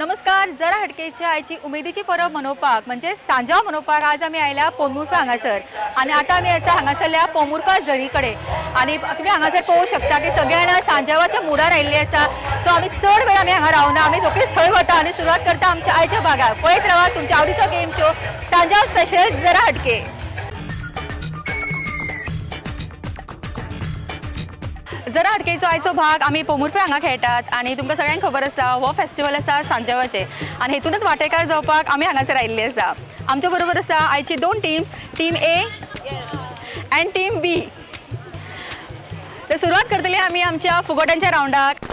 नमस्कार. जरा हटकेच्या आयची उमेदीची परब मनोवपाक म्हणजे सांजाव मनोवपाक आज आमी आयल्या पोमुर्फा हांगासर आनी आतां आमी आसा हांगासरल्या पोमुर्फा झरी कडेन आनी तुमी हांगासर पळोवंक शकता की सगळे जाणां सांजावाच्या मुडार आयिल्ले आसा. सो आमी चड वेळ आमी हांगा रावना, आमी रोखडीच थंय वता आनी सुरवात करता आमच्या आयच्या भागाक. पळयत रावा तुमच्या आवडीचो गेम शो सांजाव स्पेशल जरा हटके. जरा हटकेचो आयचो भाग आमी पोमुर्फे हांगा खेळटात आनी तुमकां सगळ्यांक खबर आसा हो फेस्टिवल आसा सांजावाचें आनी हेतूनच वांटेकार जावपाक आमी हांगासर आयिल्ली आसा. आमच्या बरोबर आसा आयची दोन teams, team A and team B. तर सुरवात करतली आमी आमच्या फुगोट्यांच्या रावंडाक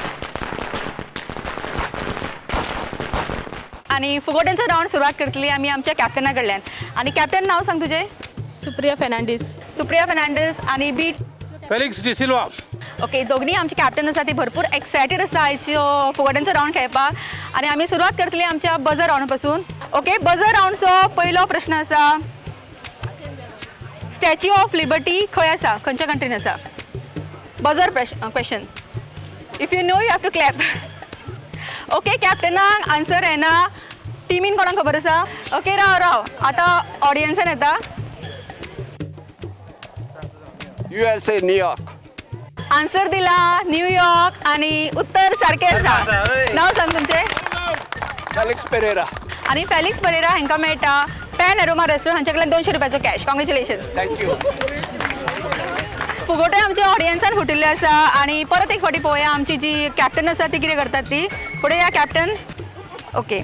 आनी फुगोट्यांचो रावंड सुरवात करतली आमी आमच्या कॅप्टना कडल्यान. आनी कॅप्टन नांव सांग तुजें. सुप्रिया फेर्नांडीस. सुप्रिया फेर्नांडीस आनी बी फेलिक्स डिसिल्वा. ओके, दोगूय आमचे कॅप्टन आसा ती भरपूर एक्सायटेड आसा आयचो फुगोट्यांचो रावंड खेळपाक आनी आमी सुरवात करतली आमच्या बजर रावंड पासून. ओके, बजर रावंडचो पयलो प्रश्न आसा, स्टॅच्यू ऑफ लिबर्टी खंय आसा, खंयच्या कंट्रीन आसा? बजर प्रश्न question. If you know you have to clap. Okay, कॅप्टनाक answer येना, टिमीन कोणाक खबर आसा? ओके, राव राव, आतां ऑडियन्सान येता. USA, New York. Answer दिला न्यूयॉर्क आनी उत्तर सारकें आसा. नांव सांग तुमचें. फेलिक्स पेरेरा. आनी फेलिक्स परेरा हांकां मेळटा पॅन एरोमा रेस्टॉरंट हांचे कडल्यान 200 रुपयाचो कॅश. कॉंग्रेच्युलेशन. Thank you. फुगोटे आमच्या ऑडियन्सान फुटिल्ले आसा आनी परत एक फावटी पळोवया आमची जी कॅप्टन आसा ती कितें करतात ती. फुडें या कॅप्टन. ओके,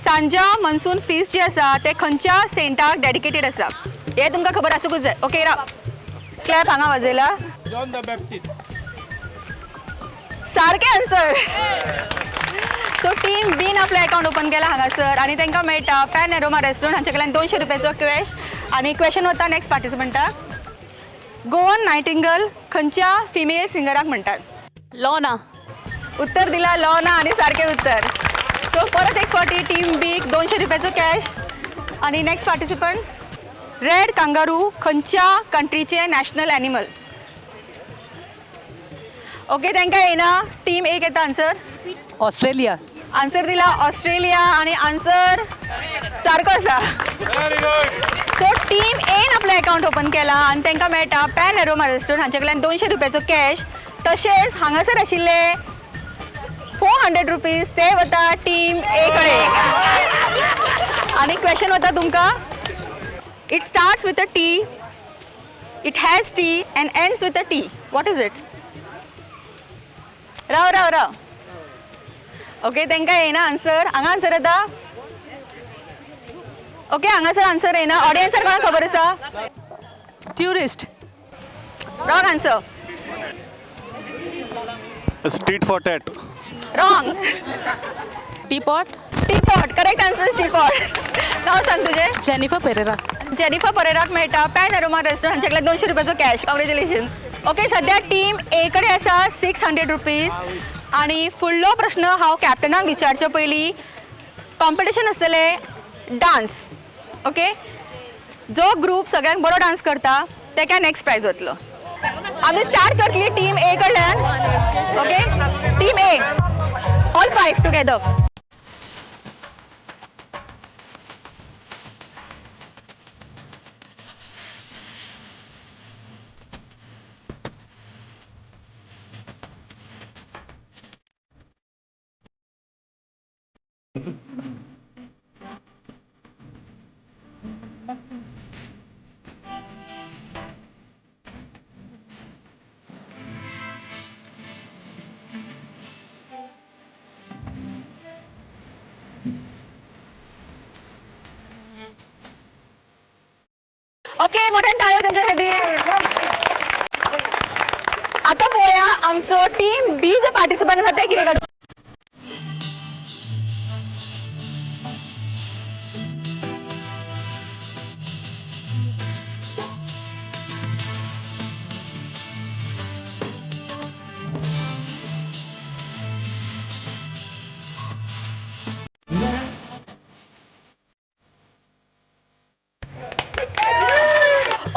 सांजा मनसून फीस्ट जी आसा ते खंयच्या सेंटाक डेडिकेटेड आसा हें तुमकां खबर आसूंकूच जाय. ओके, राव, क्लॅप हांगा वाजयला. John the Baptist. सारकें आन्सर. सो टीम बीन आपलें अकावंट ओपन केलां हांगासर आनी तांकां मेळटा पॅन एरोमा रेस्टॉरंट हांचे कडल्यान 200 रुपयाचो कॅश. आनी क्वेशन वता नेक्स्ट पार्टिसिपंटाक. गोवन नायटिंगल खंयच्या फिमेल सिंगराक म्हणटात? लोना. उत्तर दिला लोना आनी सारकें उत्तर. सो परत एक फावटी टीम बीक 200 रुपयाचो कॅश. आनी नेक्स्ट पार्टिसिपंट, रेड कांगारू खंयच्या कंट्रीचें नॅशनल एनिमल? ओके, तांकां येना. टीम एक येता आन्सर. ऑस्ट्रेलिया. आन्सर दिला ऑस्ट्रेलिया आनी आन्सर सारको आसा. Very good. So team N आपलें अकावंट ओपन केला आनी तांकां मेळटा पॅन एरोमा रेस्टॉरंट हांचे कडल्यान 200 रुपयाचो कॅश. तशेंच हांगासर आशिल्ले 400 रुपीज ते वता टीम ए कडेन. आनी क्वेशन वता तुमकां, it starts with a T, it has T and ends with a T, what is it? Rao Rao Rao. Okay, तांकां येना आन्सर. हांगा आन्सर येता. ओके, हांगासर आन्सर येना. ऑडियन्सार कोणाक खबर आसा? Tourist. Wrong answer. Street for tat. Wrong. Teapot. Teapot. Correct answer teapot. नांव सांग तुजें. जेनिफर पेरेरा. जेनिफर परेराक मेळटा पॅन एरोमा रेस्टॉरंट हांचे कडल्यान 200 रुपयाचो कॅश. कॉंग्रेच्युलेशन्स. ओके, सद्या टीम ए कडेन आसा 600 रुपीज. आनी फुडलो प्रश्न हांव कॅप्टनाक विचारचे पयलीं कॉम्पिटिशन आसतलें डांस. ओके, जो ग्रूप सगळ्यांक बरो डांस करता तेका नेक्स्ट प्रायज वतलो. आमी स्टार्ट करतली टीम ए कडल्यान. Okay, team A, all 5 together. Okay, मोठ्यान टाळयो तेंच्या खातीर. आतां पळोवया आमचो टीम बी जे पार्टिसिपंट आसा ते कितें करता.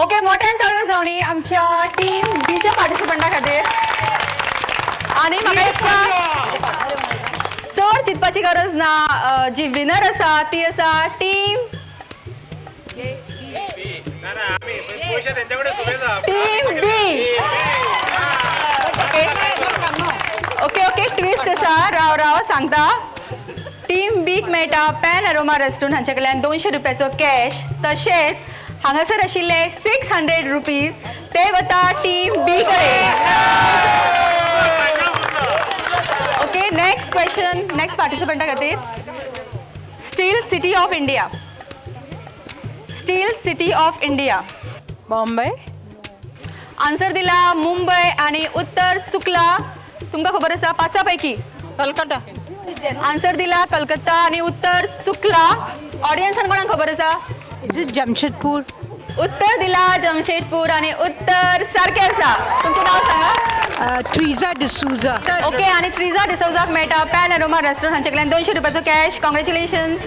ओके, मोठ्यान टाळयो जावनी आमच्या टीम बीच्या पार्टिसिपंटा खातीर. आनी म्हाका दिसता चड चिंतपाची सांगपाची गरज ना, जी विनर आसा ती आसा team team B. Okay okay, twist आसा, राव राव सांगता. टीम बीक मेळटा पॅन अरोमा रेस्टॉरंट हांचे कडल्यान 200 रुपयाचो कॅश, तशेंच हांगासर आशिल्ले 600 रुपीज ते वता टीम बी कडेन. ओके, नेक्स्ट क्वेश्चन नेक्स्ट पार्टिसिपंटा खातीर. Steel city of India, steel city of India. Bombay. Answer दिला मुंबय आणि उत्तर चुकला. तुमकां खबर आसा पांचा पैकी? कलकत्ता. आन्सर दिला कलकत्ता आणि उत्तर चुकला. ऑडियन्सान कोणाक खबर आसा? Is it Jamshedpur? उत्तर दिला जमशेदपूर आणि उत्तर सारकें आसा. तुमचें नाव सांगा. ट्रिजा डिसूजा. ओके, आणि ट्रिजा डिसोजाक मेळटा पॅन अरोमा रेस्टॉरंट हांचे कडल्यान 200 रुपयाचो कॅश. कॉंग्रेच्युलेशन्स.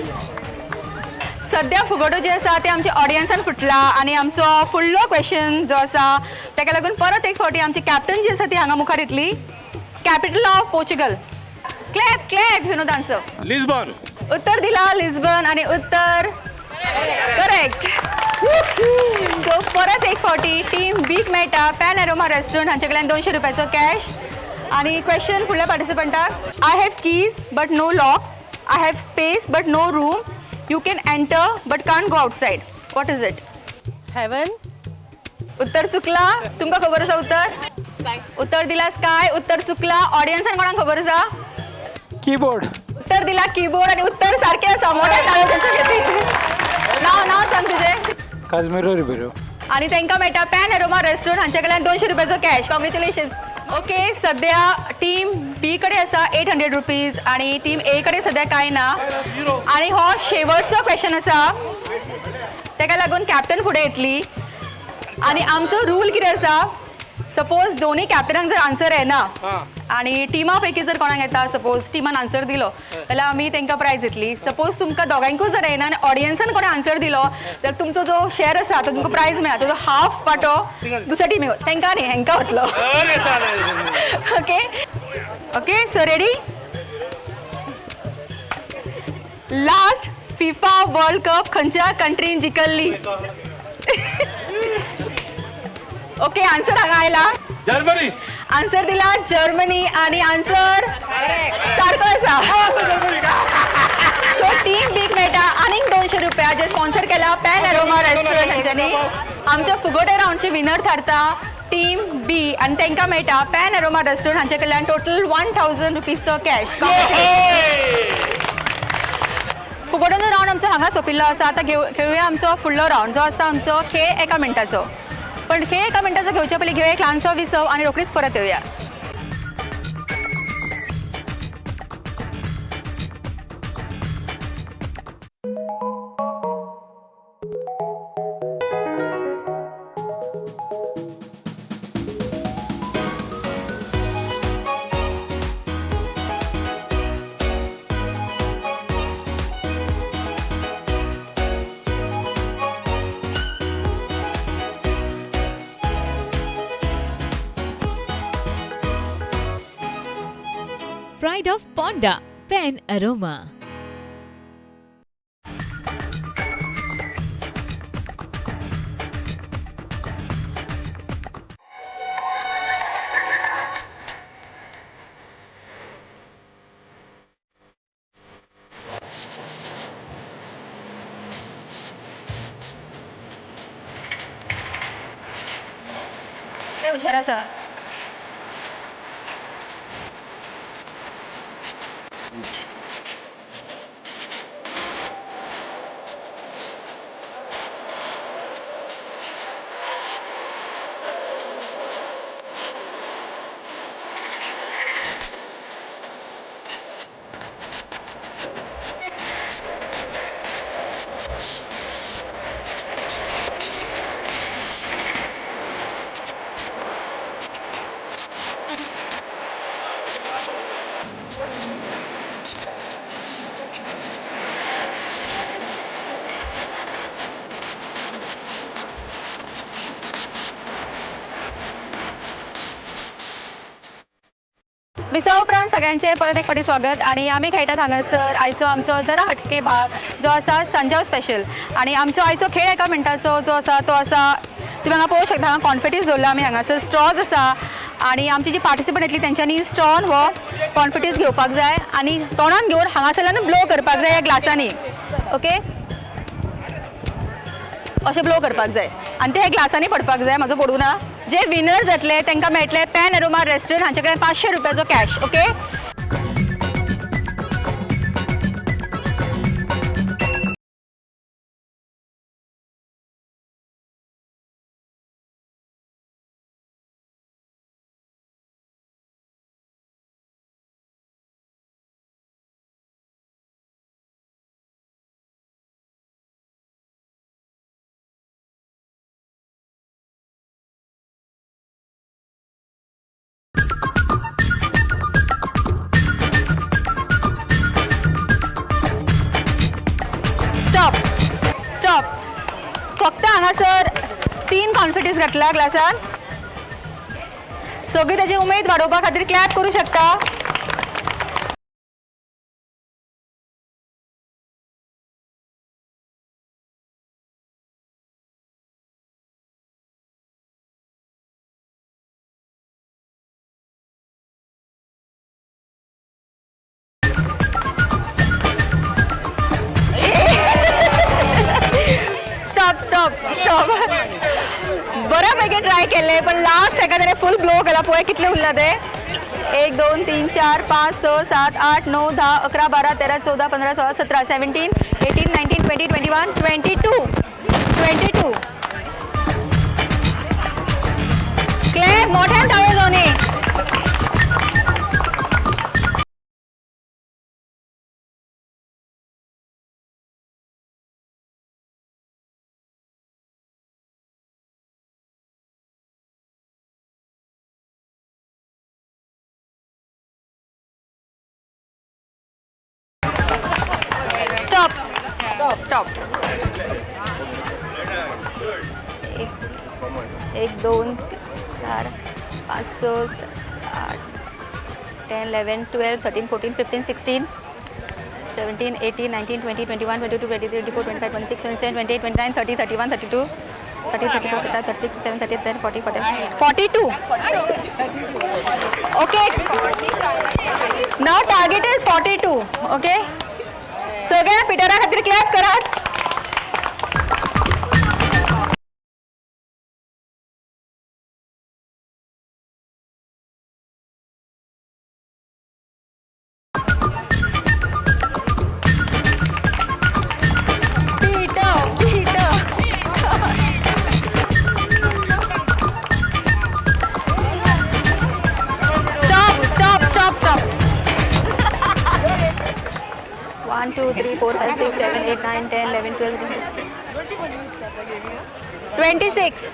सद्या फुगडो जे आसा ते आमच्या ऑडियन्सान फुटला आनी आमचो फुडलो क्वेश्चन जो आसा ताका लागून परत एक फावटी आमची कॅप्टन जी आसा ती हांगा मुखार येतली. Capital of Portugal. Clap clap you know the answer. Lisbon. उत्तर दिला लिस्बन आणि उत्तर करेक्ट. सो परत एक फावटी टीम बीक मेळटा पॅन अरोमा रेस्टॉरंट हांचे कडल्यान 200 रुपयाचो कॅश. आनी क्वेश्चन फुडल्या पार्टिसिपंटाक. I have keys but no locks, I have space but no room, you can enter but can't go outside. What is it? Heaven. उत्तर चुकला. तुमकां खबर आसा उत्तर? उत्तर दिला स्काय, उत्तर चुकला. ऑडियन्सान कोणाक खबर आसा? कीबोर्ड. उत्तर दिला कीबोर्ड आणि उत्तर सारकें आसा. मोठ्या टाळयो तेंच्या खातीर. नाव नाव सांग तुजें. काजमिरो रिबेरो. आणि तांकां मेळटा पॅन अरोमा रेस्टॉरंट हांचे कडल्यान 200 रुपयाचो कॅश. कॉंग्रेच्युलेशन्स. ओके, सद्या टीम बी कडेन आसा 800 रुपीज आणि टीम ए कडेन सद्या कांय ना. आणि हो शेवटचो क्वेश्चन आसा, ताका लागून कॅप्टन फुडें येतली. आणि आमचो रूल कितें आसा, सपोज दोन्ही कॅप्टनांक जर आन्सर येना आणि टिमा पैकी जर कोणाक येता, सपोज टिमान आन्सर दिलो जाल्यार आमी तांकां प्रायज दितली. सपोज तुमकां दोगांकूय जर येना आनी ऑडियन्सान कोणें आन्सर दिलो जाल्यार तुमचो जो शेर आसा तो तुमकां प्रायज मेळटा, तो हाफ वांटो दुसऱ्या टिमीक, तांकां न्ही हेंकां वतलो. Okay okay, so ready? Last FIFA world cup खंयच्या कंट्रीन जिखल्ली? ओके, आन्सर हांगा आयला. जर्मनी. आन्सर दिला जर्मनी आणि आन्सर सारको आसा. सो टीम बीक मेळटा आनीक 200 रुपया जे स्पॉन्सर केला पॅन अरोमा रेस्टॉरंट हांच्यांनी. आमच्या फुगोटे रावंडची विनर थारता टीम बी आनी तांकां मेळटा पॅन अरोमा रेस्टॉरंट हांचे कडल्यान टोटल 1000 रुपीजचो कॅश. फुगोट्याचो रावंड आमचो हांगा सोंपिल्लो आसा. आतां घेवया आमचो फुडलो रावंड जो आसा आमचो खेळ एका मिनटाचो. पण खेळ एका मिनटाचो घेवचे पयलीं घेवया एक ल्हानसो विसव आनी रोखडीच परत येवया. Pride of Ponda, Pen Aroma. हुशार आसा. विसा उपरांत सगळ्यांचे परत एक फावटी स्वागत आणि आमी खेळटात हांगासर आयचो आमचो जरा हटके भाग जो आसा सांजाव स्पेशल. आनी आमचो आयचो खेळ एका मिनटाचो जो आसा तो आसा, तुमी हांगा पळोवंक शकता, हांगा कॉन्फिटीज दवरला आमी, हांगासर स्ट्रॉज आसा आनी आमची जी पार्टिसिपंट येतली तेंच्यांनी स्ट्रॉन हो कॉन्फिटीज घेवपाक जाय आनी तोंडान घेवन हांगासरल्यान ब्लो करपाक जाय ह्या ग्लासांनी. ओके, अशें ब्लो करपाक जाय आनी ते ह्या ग्लासांनी पडपाक जाय, म्हाजो पडूं ना. जे विनर जातले तांकां मेळटले पॅन अरोमा रेस्टॉरंट हांचे कडेन 500 रुपयाचो कॅश. Okay, stop stop. फक्त हांगासर 3 कॉन्फिटीज घातल्या ग्लासान. सगळी ताची उमेद वाडोवपा खातीर क्लॅप करूं शकता. Stop stop stop. बऱ्यापैकी ट्राय केले पण लास्ट एका ताणें फूल ब्लो केला. पळय कितले उरला ते, 1 2 3 4 5 6 7 8 9 10 11 12 13 14 15 16 17 17 18 19 20 21 22 22. क्लॅप मोठ्यान टाळयो जावनी. Stop stop. 1 2 4 5 6 7 8 10 11 12 13 14 15 16 17 18 19 20 21 22 23 24 25 26 27 28 29 30 31 32 30 34 35 36 37 38 40 41 42. Okay, now target is 42. Okay, सगळ्या पिटरा खातीर क्लॅप करात. Peter Peter stop stop stop stop. 1 2 3 4 5 6 7 8 9 10 11 12 26 26.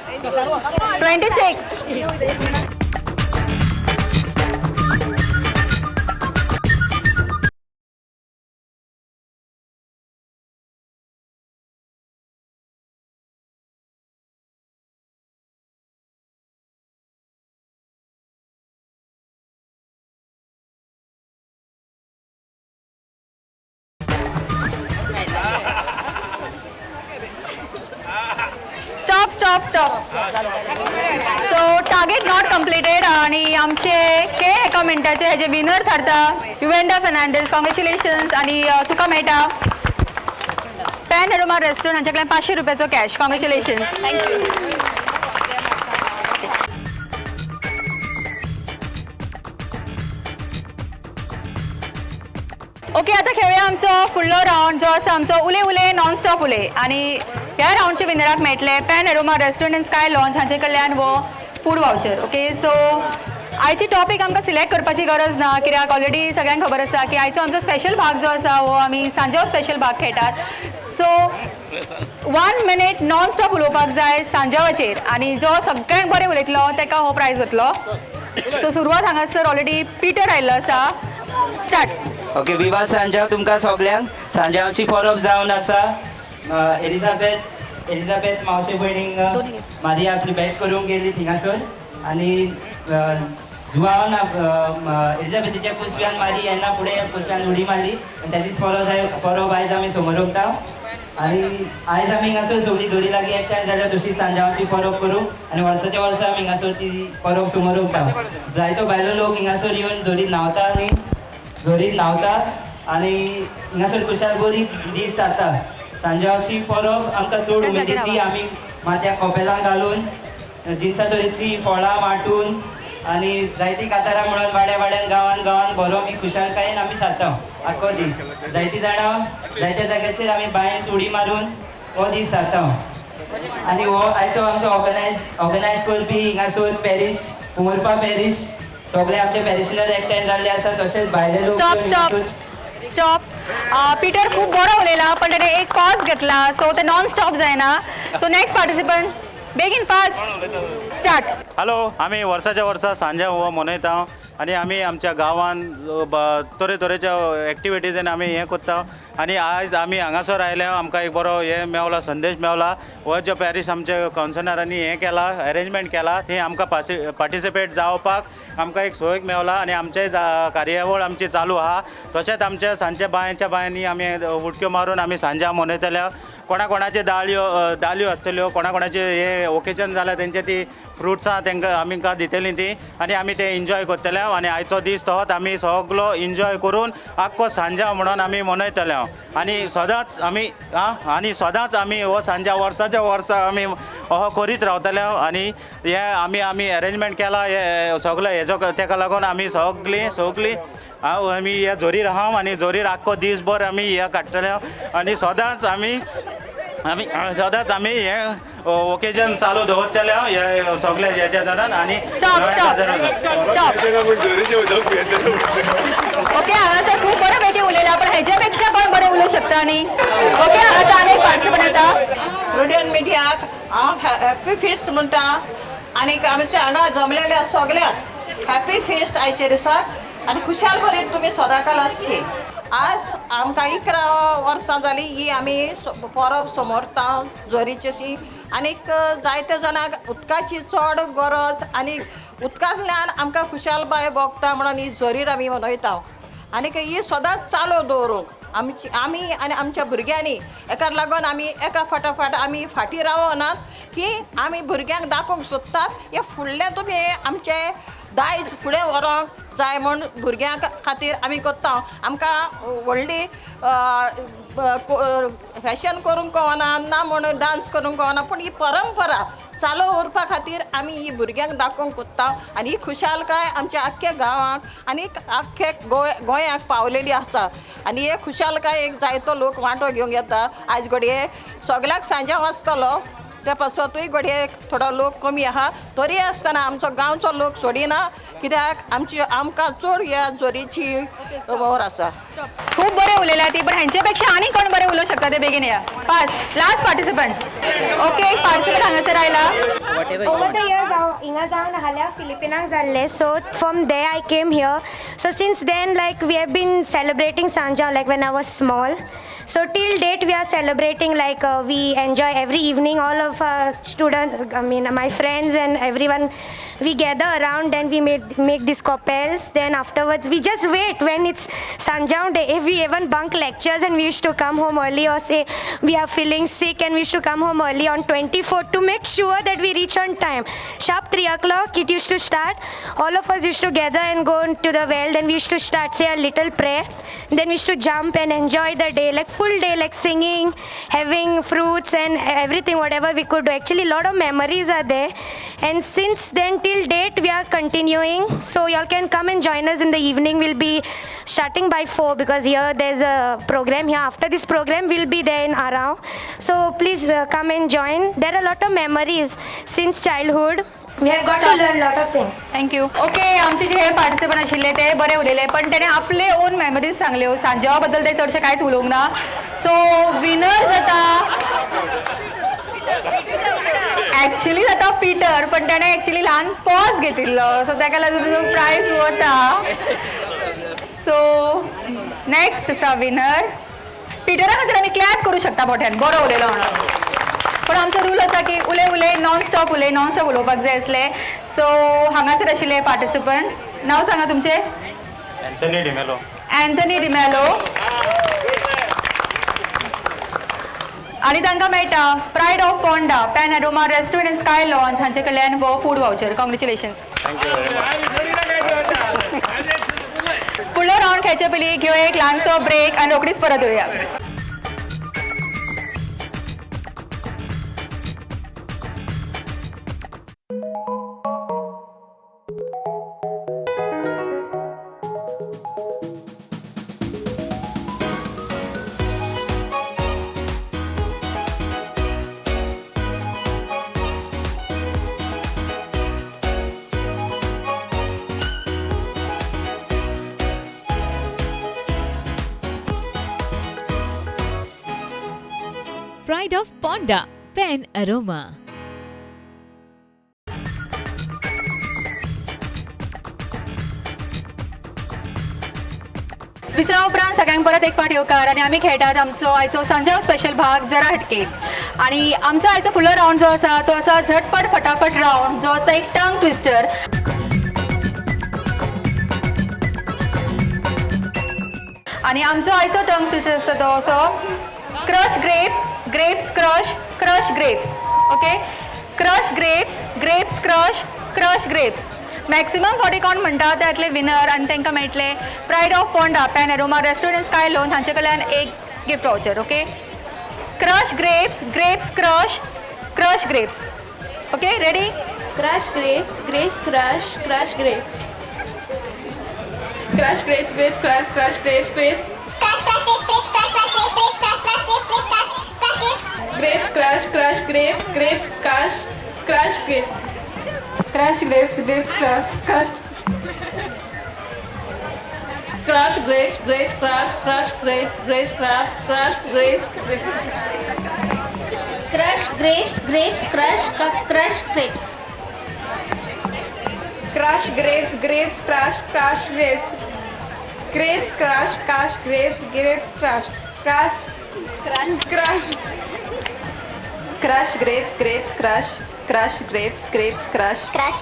Stop stop stop. So target not completed आणि आमचे खेळ एका मिनटाचे हेजे विनर थारता युवेंडा फर्नांडीस. कॉंग्रेच्युलेशन्स आणि तुका मेळटा पॅन अरोमा रेस्टॉरंट हांचे कडल्यान 500 रुपयाचो cash. Congratulation. Thank you. Okay, आता खेळूया आमचो फुडलो रावंड जो आसा आमचो उले उले नॉन स्टॉप उले. आनी ह्या रावंडचे विनराक मेळटले Pan Aroma restaurant and sky lounge हांचे कडल्यान हो फूड वावचर. ओके, सो आयची टॉपीक आमकां सिलेक्ट करपाची गरज ना, कित्याक ऑलरेडी सगळ्यांक खबर आसा की आयचो आमचो स्पेशल भाग जो आसा हो आमी सांजाव स्पेशल भाग खेळटात. सो 1 मिनीट नॉन स्टॉप उलोवपाक जाय सांजावाचेर आनी जो सगळ्यांक बरें उलयतलो ताका हो प्रायज वतलो. सो सुरवात हांगासर ऑलरेडी पिटर आयिल्लो आसा. स्टार्ट. ओके, विवा सांजाव तुमकां सगल्यांक. सांजावची परब जावन आसा. एलिझाबेथ एलिझाबेथ मावशे भयणींक मारिया आपली भेट करूंक गेली थिंगासर आनी जुवान एलिझाबेथीच्या कुसव्यान मारी येना फुडें कुसव्यान उडी मारली आनी ताचीच परब आयज आमी समोर आनी आयज आमी हांगासर सगळीं दोरी लागीं एकठांय जाल्यार तशी सांजावाची परब करूं आनी वर्साच्या वर्सा आमी हांगासर ती परब समोर उरता. जायतो भायलो लोक हिंगासर येवन दोरीत न्हांवता आनी दोरीत न्हांवता आनी हिंगासर खुशाल बरी दीस जाता. सांजावाची परब आमकां चड उमेदीची, आमी माथ्याक कपेलां घालून दिसा तरेची फळां वांटून आनी जायतीं कातारां म्हणून वाड्या वाड्यान गांवान गांवान बरो आमी खुशालकायेन आमी सारता आख्खो दीस. जायतीं जाणां जायत्या जाग्याचेर आमी बांयन उडी मारून हो दीस सारता. आनी हो आयचो आमचो ऑर्गनायज करपी हिंगासर पॅरीश उमरपा पॅरीश सगळे आमचे पॅरिशनर एकठांय जाल्ले आसा, तशेंच भायले लोक. Stop stop stop. पीटर खूब बरो उलयला पण त्याने एक पॉज घेतला, सो ते नॉन स्टॉप जायना. सो नेक्स्ट पार्टिसिपंट बेगीन फास्ट स्टार्ट. हॅलो, आमी वर्साच्या वर्सा सांजाव हो मनयता आनी आमी आमच्या गांवान तरेतरेच्या एक्टिविटीजान आमी हें करता. आनी आयज आमी हांगासर आयल्या, आमकां एक बरो हें मेवला, संदेश मेवला. हो जो पॅरीस आमच्या कावन्सिलरांनी हें केला, अरेंजमेंट केला, थंय आमकां पार्टिसिपेट जावपाक आमकां एक सोय मेवला आनी आमचे कार्यावळ आमची चालू आहा. तशेंच आमच्या सांजच्या बांयच्या बांयांनी आमी उडक्यो मारून आमी सांजाव मनयतले. कोणा कोणाचे दाळयो आसतल्यो, कोणा कोणाचे हे ओकेजन जाल्यार तेंचे ती फ्रुट्सां तांकां आमकां दितलीं ती आनी आमी ते एन्जॉय करतले. आनी आयचो दीस तोच आमी सगलो एन्जॉय करून आख्खो सांजाव म्हणून आमी मनयतले. आनी सदांच आमी आनी सदांच आमी हो सांजाव वर्साच्या वर्सा आमी हो करीत रावतले. आनी हे आमी आमी अरेंजमेंट केला हे सगळें हेजो, तेका लागून आमी सगळीं सगळीं आमी ह्या जोरीर आहा आनी जोरीर आख्खो दीसभर आमी हे काडटले. आनी सदांच आमी आमी सदांच आमी हे ओकेजन चालू दवरतले हे सगळे हेच्या जाणान. आनी स्टॉप स्टॉप स्टॉप. ओके, हांगासर खूब बरें पैकी उलयला पण हेच्या पेक्षा कोण बरें उलोवंक शकता न्ही. ओके, हांगासर आनी एक पार्टिसिपंट येता. प्रुडंट मिडियाक हांव हॅप्पी फिस्ट म्हणटा आनी आमच्या हांगा जमलेल्या सगळ्यांक हॅप्पी फिस्ट आयच्या दिसाक आनी खुशाल भरीत तुमी सदांकाल आसची. आज आमकां 11 वर्सां जालीं ही आमी परब समोरता जोरीची अशी. आनीक जायत्या जाणांक उदकाची चड गरज आनी उदकांतल्यान आमकां खुशालबाय भोगता म्हणून ही जोरीर आमी मनयता. आनीक ही सदांच चालू दवरूंक आमची आमी आनी आमच्या भुरग्यांनी एका लागून आमी एका फाटाफाट आमी फाटीं रावनात की आमी भुरग्यांक दाखोवंक सोदतात हे फुडलें तुमी आमचें दायज फुडें व्हरोंक जाय म्हूण भुरग्यां खातीर आमी करता. आमकां व्हडली फॅशन करूंक कळना ना म्हूण डांस करूंक कळना, पूण ही परंपरा चालू उरपा खातीर आमी ही भुरग्यांक दाखोवंक सोदता. आनी ही खुशालकाय आमच्या आख्ख्या गांवाक आनी आख्खे गोंयाक पावलेली आसा. आनी हे खुशालकाय एक जायतो लोक वांटो घेवंक येता. आयज घडये सगळ्याक सांजाव आसतलो त्या पासतूय घडये थोडो लोक कमी आहा, तरी आसतना आमचो गांवचो लोक सोडिना कित्याक आमची आमकां चड ह्या जोरीची खबर आसा. खूब बरें उलयला ती, पण हेंच्या पेक्षा आनी कोण बरें उलोवंक शकता ते बेगीन या. Fast last participant. ओके, एक पार्टिसिपंट हांगासर आयला. Over the years, हांव हिंगा जावन हाल्या फिलिपिनाक जाल्लें. So from there I came here. So since then like we have been celebrating Sanjao like when I was small. So till date we are celebrating, like we enjoy every evening, all of our students, I mean my friends and everyone, we gather around and we make these coppels. Then afterwards we just wait when it's Sanjao day. If we even bunk lectures and we used to come home early or say we are feeling sick and we used to come home early on 24th to make sure that we reach on time. Sharp 3 o'clock it used to start. All of us used to gather and go into the well. Then we used to start say a little prayer. Then we used to jump and enjoy the day, like full day, like singing, having fruits and everything, whatever we could do. Actually, a lot of memories are there. And since then till date, we are continuing. So y'all can come and join us in the evening. We'll be starting by 4 because here there's a program here. After this program, we'll be there in Arao. So please come and join. There are a lot of memories since childhood. We have got to learn a lot of things. Thank you. Okay, आमचे जे हे participant आशिल्ले ते बरे उलयले, पण तेणे आपले own memories सांगल्यो. सांजावा बद्दल ते चडशें कांयच उलोवंक ना. सो विनर जाता एक्चुअली जाता पीटर, पण तेणे एक्चुअली ल्हान पॉज घेतिल्लो, सो ताका लागून तुजो प्रायज वता. सो नेक्स्ट आसा विनर पिटरा खातीर आमी क्लॅप करूं शकता मोठ्यान, बरो उलयलो म्हणून. पूण आमचो रूल आसा की उलय उलय नॉन स्टॉप उलय, नॉन स्टॉप उलोवपाक जाय आसलें. सो हांगासर आशिल्ले पार्टिसिपंट, नांव सांगा तुमचें. अँथनी डिमेलो. अँथनी डिमेलो. आनी तांकां मेळटा pride of Ponda Pan Aroma restaurant and sky lounge हांचे कडल्यान हो food voucher. Congratulations. Thank you very much. फुडलो रावंड खेळचे पयलीं घेवया एक ल्हानसो ब्रेक आनी रोखडीच परत येवया. Pride of Ponda, Pen Aroma. विसरा उपरांत सगळ्यांक परत एक फावट येवकार आनी आमी खेळटात आमचो आयचो सांजाव स्पेशल भाग जरा हटके. आनी आमचो आयचो फुडलो रावंड जो आसा तो आसा झटपट फटाफट रावंड, जो आसता एक टंग ट्विस्टर. आनी आमचो आयचो टंग ट्विस्टर आसता तो असो crush grapes, grapes crush, crush grapes. Okay, crush grapes, grapes crush, crush grapes. Maximum फावटी कोण म्हणटा ते जातले विनर आनी तांकां मेळटले pride of Ponda Pan Aroma restaurant sky lounge हांचे कडल्यान एक gift voucher. Okay, crush grapes, grapes crush, crush grapes. Okay, ready? Crush grapes, grapes crush, crush grapes. Crush grapes, grapes crush, crush grapes, grape. Crush crush grapes, grapes crush, crush grapes, grapes crush, crush grapes, grapes crush, crush grapes. Grapes crush, crush grapes, grapes crush, crush grapes. Crush grapes, grapes crush, crush. Crush grapes, grapes crush, crush grape, grapes crush, crush grapes, grapes. Crush grapes, grapes crush, crush grapes. Crush grapes, grapes crush, crush grapes. Grapes crush, crush grapes, grapes crush, crush, crush. Crush grapes, grapes crush, crush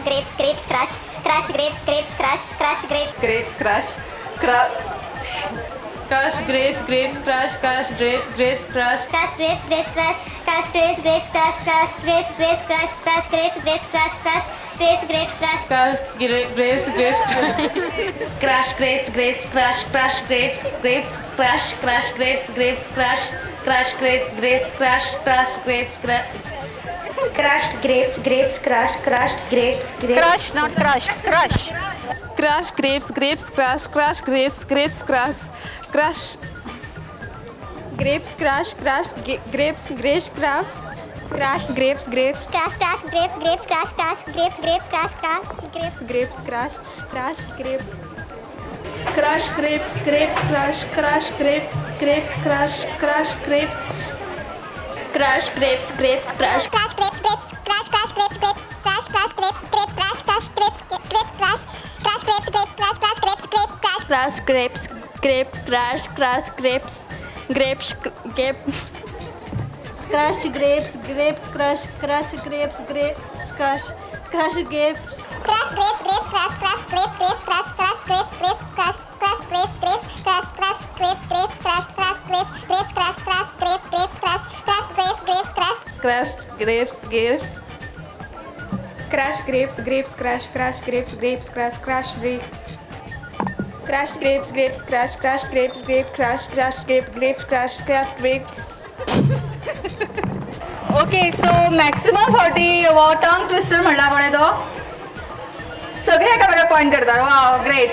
grapes, grapes crush. Crush grapes, grapes crush, crush grapes, grapes crush, crush grapes. Grapes crush, Crush grapes, grapes crush, crush grapes, grapes crush. Crush grapes, grapes crush, crush grapes, grapes crush, crush grapes, grapes crush, crush grapes, grapes crush, crush grapes, grapes crush. Crush grapes, grapes crush. Crush grapes, grapes crush, crush grapes, grapes crush, crush grapes, grapes crush, crush grapes, grapes crush, crush grapes, Crushed grapes, grapes crushed, crushed grapes, grapes. Crush, not crushed, crush. Crush grapes, grapes crush, crush grapes, grapes crush, crush. Grapes crush, crush grapes, grapes crush, crush grapes, grapes. Crush, crush grapes, grapes crush, crush grapes, grapes crush, crush grapes. Grapes crush, crush grape. Crush grapes, grapes crush, crush grapes, grapes crush, crush grapes. Crush grapes, grapes crush. Crush grapes, grapes crush, crush grapes, grape crush, crush grapes, grape crush, crush grapes, grape crush, crush grapes, grape crush, crush grapes, grape crush. Crush grapes, grape crush, crush grapes, grapes grape. Crush grapes, grapes crush, crush grapes, grapes crush, crush grapes. Crush grapes, grapes crush, crush grapes, grapes crush, crush grapes, grapes crush, crush grapes, grapes crush, crush grapes, grapes crush, crush grapes, grapes crush, crush grapes, grapes crush, crush grapes, grapes crush. Crush grapes, grapes. Crush grapes, grapes crush, crush grapes, grapes crush, crush grape. Crush grapes, grapes crush, crush grapes, grape crush, crush grape, grapes crush, crush grape. Okay, so maximum फावटी हो tongue twister म्हणला कोणें तो सगळे एकामेकाक point करतात. वाव, great.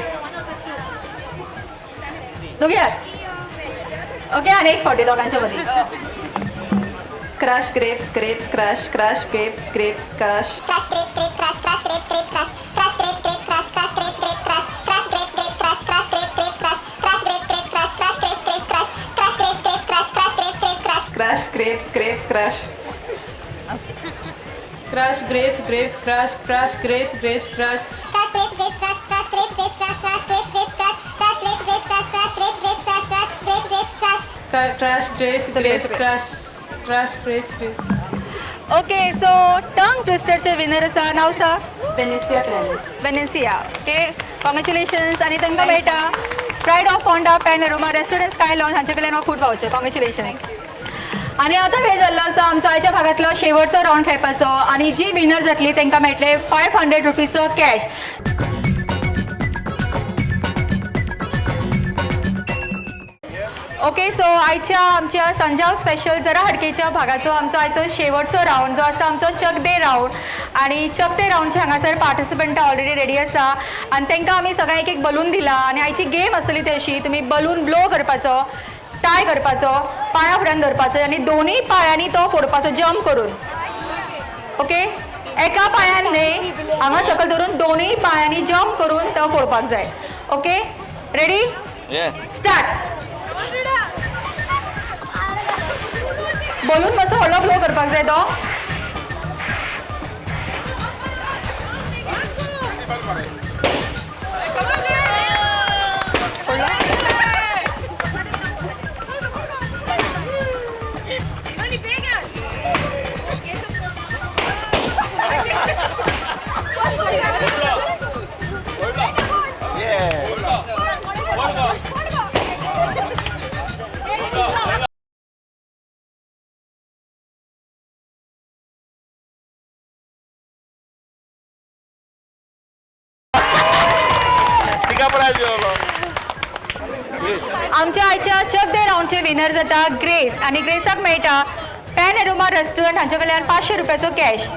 दोगी. ओके, आनी एक फावटी दोगांच्या मदीं. Crush grapes, grapes crush, crush grapes, grapes crush. Crush grapes, grapes crush, crush grapes, grapes crush, crush grapes, grapes crush, crush grapes, grapes crush, crush grapes, grapes crush, crush grapes, grapes crush, crush grapes, grapes crush, crush grapes, grapes crush, crush grapes, grapes crush, crush grapes, grapes crush. Crush grapes, grapes crush. Crush grapes, grapes crush, crush grapes, grapes crush. Crush grapes, grapes crush, crush grapes, grapes crush, crush grapes, grapes crush, crush grapes, grapes crush, crush grapes, grapes crush, crush grapes, grapes crush. Crush grapes, grapes crush, crush grapes, grapes. Okay, so tongue ट्विस्टरचे winner आसा. नांव आसा? Venetia Cranis. Venetia. Okay, congratulations. आनी तांकां मेळटा pride of Ponda Pan Aroma restaurant sky lounge हांचे कडल्यान हो फूड वावचर. कॉंग्रेच्युलेशन. आनी आतां वेळ जाल्लो आसा आमचो आयच्या भागांतलो शेवटचो रावंड खेळपाचो आनी जी विनर जातली तांकां मेळटले 500 रुपीजचो कॅश. ओके, सो आयच्या आमच्या संजाव स्पेशल जरा हडकेच्या भागाचो आमचो आयचो शेवटचो रावंड जो आसा आमचो चकदे रावंड. आनी चकदे रावंडचे हांगासर पार्टिसिपंटां ऑलरेडी रेडी आसा आनी तांकां आमी सगळ्यांक एक एक बलून दिला. आनी आयची गेम आसतली ती अशी, तुमी बलून ब्लो करपाचो, टाय करपाचो, पांया फुड्यान धरपाचो आनी दोनूय पांयांनी तो फोडपाचो जंप करून. ओके, एका पांयान न्हय, हांगा सकयल धरून दोनूय पांयांनी जंप करून तो फोडपाक जाय. Okay, ready? Start. Balloon मातसो व्हडलो ब्लो करपाक जाय तो. आमच्या आयच्या चक दे रावंडचे विनर जाता ग्रेस आनी ग्रेसाक मेळटा पॅन एरोमा रेस्टॉरंट हांचे कडल्यान 500 रुपयाचो कॅश.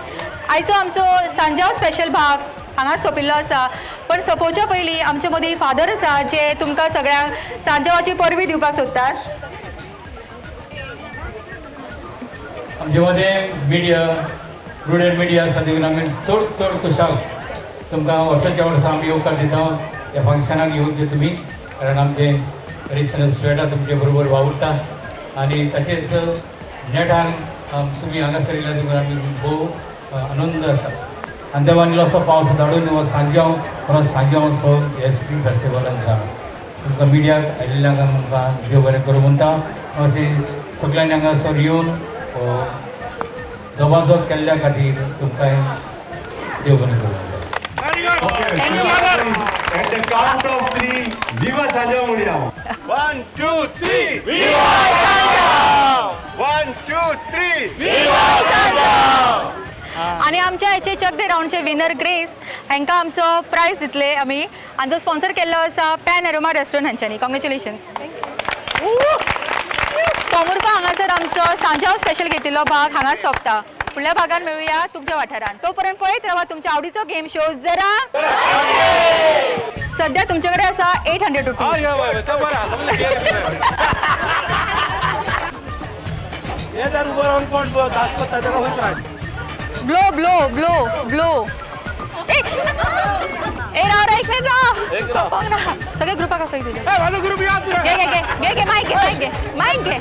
आयचो आमचो सांजाव स्पेशल भाग हांगाच सोंपिल्लो आसा, पण सोंपोवच्या पयलीं आमचे मदीं फादर आसा जे तुमकां सगळ्यांक सांजावाची परबी दिवपाक सोदतात. आमचे मदें मिडिया, प्रुडंट मिडिया आसा देखून आमी चड चड खुशाल तुमकां वर्साच्या वर्सा आमी येवकार दिता ह्या फंक्शनाक येवचे तुमी, कारण आमचें रिक्शन स्वेटा तुमचे बरोबर वावुरता आनी तशेंच नेटान तुमी हांगासर येयल्या देखून आमी भोव आनंद आसा. आनी देवान इल्लोसो पावस धाडून हो सांजांव परत सांजांवचो हे स्प्रींग फेस्टिवलान आसा. तुमकां मिडियाक आयिल्ल्यांक आमकां देव बरें करूं म्हणटा. अशें सगळ्यांनी हांगासर येवन दबाजो केल्ल्या खातीर तुमकां देव बरें करूं. At the count of 3, Viva Sanjao Muria. 1, 2, 3. Viva Sanjao! 1, 2, 3. Viva Sanjao! आनी आमच्या हेचे चक दे रावंडचे विनर ग्रेस हांकां आमचो प्रायज दितले आमी आनी तो स्पॉन्सर केल्लो आसा पॅन एरोमा रेस्टॉरंट हांच्यांनी. कॉंग्रेच्युलेशन. कोमुरपा हांगासर आमचो सांजाव स्पेशल घेतिल्लो भाग हांगाच सोंपता. फुडल्या भागान मेळुया तुमच्या वाठारान. तोपर्यंत पळयत रावा तुमच्या आवडीचो गेम शो जरा. सध्या तुमचे कडेन आसा 800 rupees. Blow blow blow blow. ए राव राव, एक मिनिट राव, सोंपोंक ना. सगळे ग्रुपाक आफय तुजे. घे घे घे घे घे मायक घे, मायक घे, मायक घे.